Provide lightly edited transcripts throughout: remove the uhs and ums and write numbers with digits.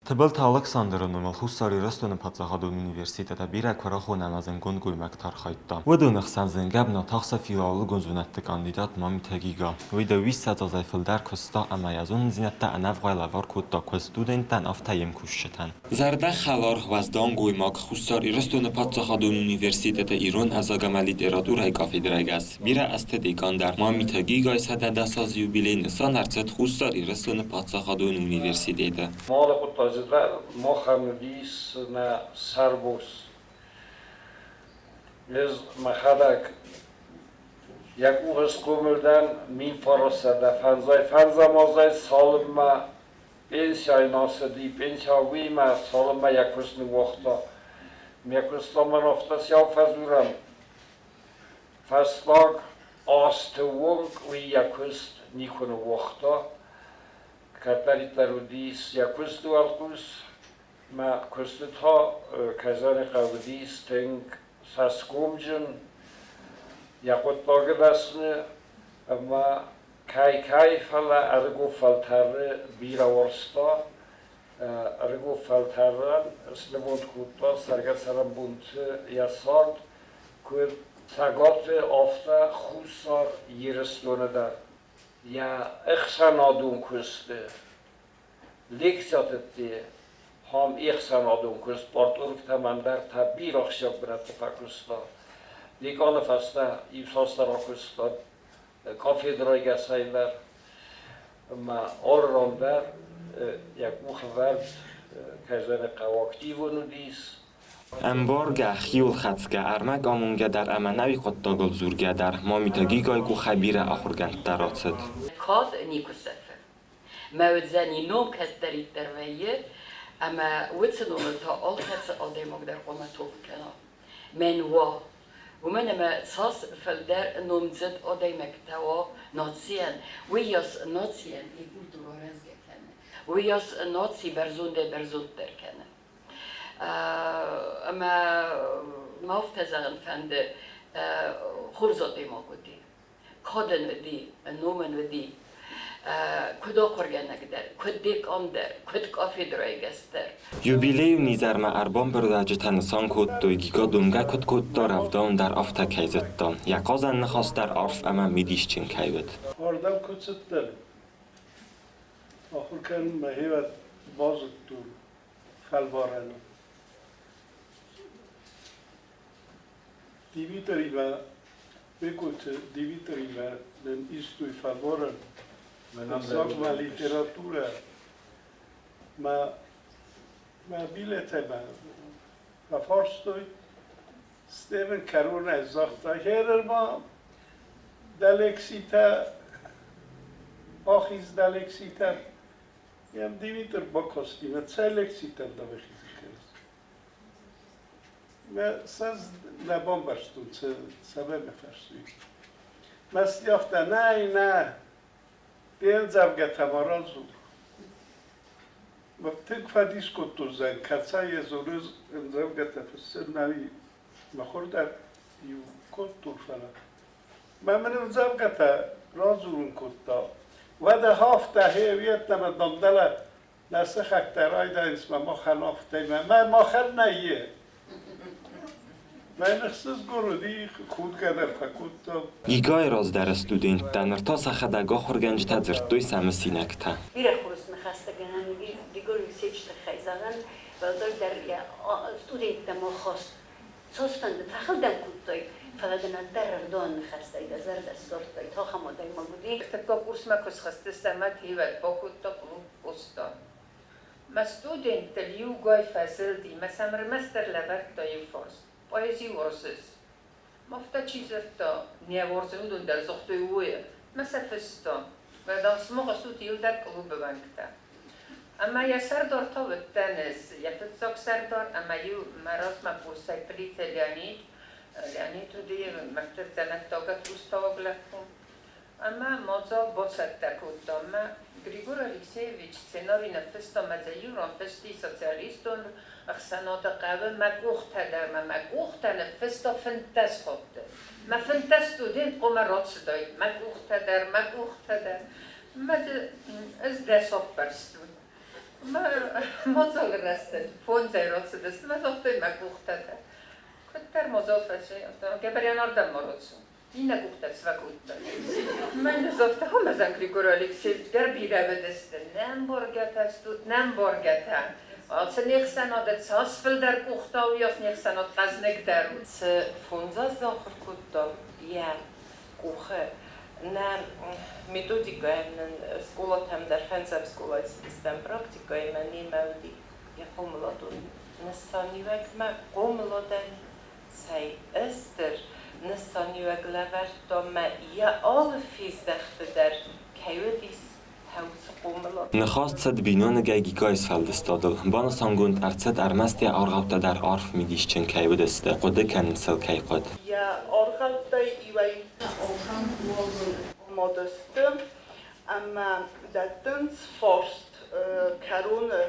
Тыбылты Алыксандры номыл Хуссар Ирыстоны паддзахадон университеты бирӕ куырыхон ӕмӕ зындгонд гоймӕгтӕ архайдта. Уыдоны хсӕн зынгӕ бынат ахсы филологон зонӕдты кандидат Мамиты Гига. Уый дыууиссӕдз азӕй фылдӕр куыста ӕмӕ йӕ зонындзинӕдтӕ ӕнӕвгъау лӕвар кодта куыд студенттӕн, афтӕ йе мкусджытӕн. Зӕрдӕхӕлар, уӕздан гоймаг Хуссар Ирыстоны паддзахадон университеты ирон ӕвзаг ӕмӕ литературӕйы кафедрӕйы гӕс бирӕ азты декан дӕр Мамиты Гигайы 110 азы юбилей нысан ӕрцыд Хуссар Ирыстоны паддзахадон университеты. Малы хъуыддаджы дӕр махӕн уыдис нӕ сӕрбос. Ӕз мӕхӕдӕг йӕ къухы схъомыл дӕн 1955 азӕй цалынмӕ пенсияйы ацыди, пенсия уыимӕ цалынмӕ йӕ куыст ныууагъта. Мӕ куыст ӕмӕ афтӕ сӕу фӕдзурӕм. Фӕстаг азты онг уый йӕ куыст никуы ныууагъта. Кӕддӕриддӕр уыдис йӕ куысты уӕлхъус. Мӕ куысты та Казаны уыдис тынг цӕсгомджын, йӕ хъуыддаджы дӕсны ӕмӕ кӕй-кӕй, фӕлӕ ӕрыгон фӕлтӕры бирӕ уарзта. Ӕрыгон фӕлтӕрӕн снывонд кодта цӕргӕ-цӕрӕнбонты йӕ цард, куыд Цӕгаты, афтӕ Хуссар Ирыстоны дӕр. Йӕ ӕхсӕнадон куысты лекциты ӕдде ахӕм ӕхсӕнадон куыст парторгтӕм ӕндӕртӕ бирӕ ахсджиаг бынӕтты фӕкуыста. Деканы фӕстӕ иуцасдӕр акуыста кафедрӕйы гӕсӕй дӕр ӕмӕ алы ран дӕр йӕ къухӕвӕрд кӕй зӕгъын хъӕуы, активон уыдис. Ӕмбаргӕ, хиуылхӕцгӕ, ӕрмӕг амонгӕ дӕр ӕмӕ нӕуи хъуыддагыл дзургӕ дӕр Мамиты Гигайы къухӕй бирӕ ахуыргӕндтӕ рацыд. Кад никуы сӕфы. Мӕ уыдзӕни ном кӕддӕриддӕр вӕййы, ӕмӕ уыцы номыл та алкӕцы адӕймаг дӕр хъуамӕ тох кӕна. Мӕн уа. Уымӕн ӕмӕ цас фылдӕр номдзыд адӕймӕгтӕ уа нацийӕн, уыйас нацийӕн йӕ культурӕ рӕзгӕ кӕны, уыйас наци бӕрзондӕй-бӕрзонддӕр кӕны. Ӕмӕ мӕ афтӕ зӕгъын фӕнды, хорз адӕймаг уыди, кадӕн уыди, номӕн уыди, куыд ахуыргӕнӕг дӕр, куыд декан дӕр, куыд кафедрӕйы гӕс дӕр. Юбилейон изӕрмӕ ӕрбамбырдӕджытӕ нысан кодтой, Гига домгӕ куыд кодта, рӕвдауын дӕр афтӕ кӕй зыдта, йӕ хъазӕн ныхас дӕр арф ӕмӕ мидисджын кӕй уыд. Ардӕм куы цыдтӕн, ахуыр кӕнынмӕ хевӕд базыдтон фӕлварӕны. Димитримӕ, Бекъойты Димитримӕ нын истой фӕлварӕн фыццагмӕ литературӕ. Мӕ, мӕ билетӕй мӕ фӕфарстой. Стивен кӕронӕй загъта, херер ма дӕ лекцитӕ, ахиз дӕ лекцитӕ. Йӕм Димитр бакасти, мӕ цӕй лекцитӕм дӕ мӕхи кӕныс? Мӕ сӕз нӕ бамбӕрстон, цӕмӕй мӕ фӕрсуй. Мӕсти афтӕ, нӕй, нӕ, де ндзӕвгӕтӕ ма радзур. Тынг фӕдис кодтон, зӕгъ, кӕцӕй йӕ зоны ӕмдзӕвгӕтӕ фыссын, нӕй мыхуыр дӕр иу кодтон, фӕлӕ. Мӕ мын ӕмдзӕвгӕтӕ радзурын кодта. Уӕдӕ афтӕ, гъе, уеддӕмӕ дам, дӕлӕ нӕ сыхӕгтӕ райдайынц мӕ махӕн афтӕ, мӕ махӕн нӕй. Мӕ ныхсызгон уыди, худгӕ дӕр фӕкодтам. Гигайы раздӕры студенттӕ ныр та сӕхӕдӕг ахуыргӕнджытӕ дзырдтой сӕ мысинӕгтӕ. Бирӕ хорз ныхӕстӕгӕнӕн Григорий Алексеевичы тыххӕй зӕгъӕн, уӕлдайдӕр йӕ студенттӕм ахаст цасфӕнды фӕхылдӕм кодтой, фӕлӕ дын ӕндӕр ӕрдон ныхӕстӕй дӕ зӕрдӕ ссардтай, ахӕм адӕймаг уыди. Ӕртыккаг курсмӕ куы схызтыстӕм, ӕмӕ тивӕд бакодта клуб Бостон. Мӕ студенттыл иугай фӕзылди, мӕ сӕм ӕрмӕстдӕр лӕвӕрдта иу фарст: поэзи уарзыс? Афтӕ чи дзырдта, не уарзын, уыдон дӕр загътой уый, мӕ сӕ фыста. Уӕдӕ сымах стут иуылдӕр клубы уӕнгтӕ. Ӕмӕ йӕ сӕрдар та уыдтӕн ӕз, йӕ фыццаг сӕрдар ӕмӕ-иу мӕ размӕ курсӕй Плиты Леонид, Леонид уыди мӕрдты дзӕнӕттаг рустауаг лӕппу. Ӕмӕ мадзал бацӕттӕ кодтам. Мӕ Григорий Алексеевич сценари ныффыста мӕ дзы иу ран фысти социалистон ӕхсӕнады хъӕуы мӕ къухтӕ дӕр ма мӕ къухтӕ ныффыста 15 хатты. Мӕ 15 студент хъуамӕ рацыдаид мӕ къухтӕ дӕр, мӕ къухтӕ дӕр. Мӕ дзы ӕз дӕс аппӕрстон. Мӕ мадзалы рӕстӕджы фондзӕй рацыдысты мӕ загътой мӕ къухтӕ та. Куыддӕр мадзал фӕци, афтӕ Гӕбӕриан ардӕм ма рацу. Иннӕ къухтӕ свӕкодта. Мӕн загъта, Хомазан Григорий Алексеевич дӕр бирӕ уыдысты. Не мбаргӕтӕ стут, не мбаргӕтӕ. Ацы не хсӕнады цас фылдӕр къухтӕ, уыйас не хсӕнад хъӕзныгдӕр у. Цы фондз азы ахуыр кодтам йӕ къухы, нӕ методикӕйӕн нын скъолатӕм дӕр фӕндзӕм скъолайы цыдыстӕм практикӕимӕ, немӕ уыди йӕ хъомыладон нысаниуӕгмӕ хъомыладӕн цӕй ыстыр нысаниуӕг лӕвӕрдта мӕ йӕ алы фездӕхты дӕр кӕй уыдис уыцы хъомылад. Ныхас цыд биноныгӕй Гигайы сфӕлдыстадыл. Банысангонд ӕрцыд, ӕрмӕст йӕ аргъӕуттӕ дӕр арф мидисджын кӕй уыдысты, хъуыды кӕнын сыл кӕй хъуыд. Йӕ аргъӕуттӕй иуӕй мадысты ӕмӕ дӕттынц фарст кӕроны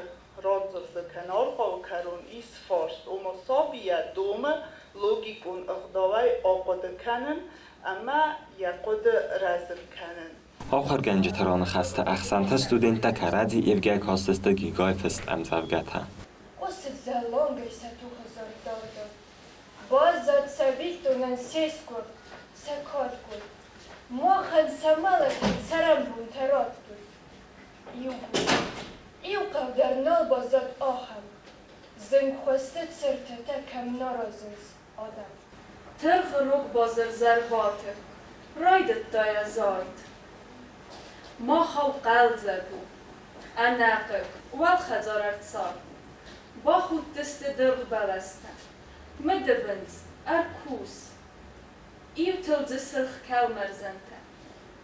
радзырды кӕнӕ аргъауы кӕрон ис фарст, ома сабийӕ домы логикон ӕгъдауӕй ахъуыды кӕнын ӕмӕ йӕ хъуыды рӕзын кӕнын. Ахуыргӕнджыты раныхӕсты ӕхсӕн та студенттӕ кӕрӕдзи ивгӕ кастысты Гигайы фыст ӕмдзӕвгӕтӕ. Хъуысы зӕллангӕй сӕ тухы зӕрдӕрдӕм. Баззад цӕвиттонӕн се скуывд, сӕ кадгой. Махӕн сӕ мӕлӕтӕн цӕрӕнбонтӕ радтой. Иугуыр, иу хъӕу дӕр нал баззад ахӕм, зынгхуысты цыртытӕ кӕм нӕ аразынц адӕм. Тыргъы рог базыр зӕрваты, райдыдта йӕ зард. Махау хъӕлдзӕг у, ӕнӕхъыг, уӕлхӕдзар ӕрцард. Бахудтысты дыргъ бӕлӕстӕ, мыдыбындз, ӕркус. Иутыл дзы сырх кӕлмӕрзӕнтӕ,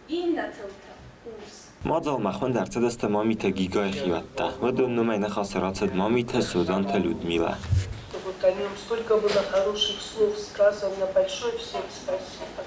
иннӕтыл та урс. Мадзалмӕ хуынд ӕрцыдысты Мамиты Гигайы хиуӕттӕ. Уыдон номӕй ныхасы рацыд Мамиты Созанты Людмилӕ. Вот о нем столько было хороших слов сказано. Большое всем спасибо.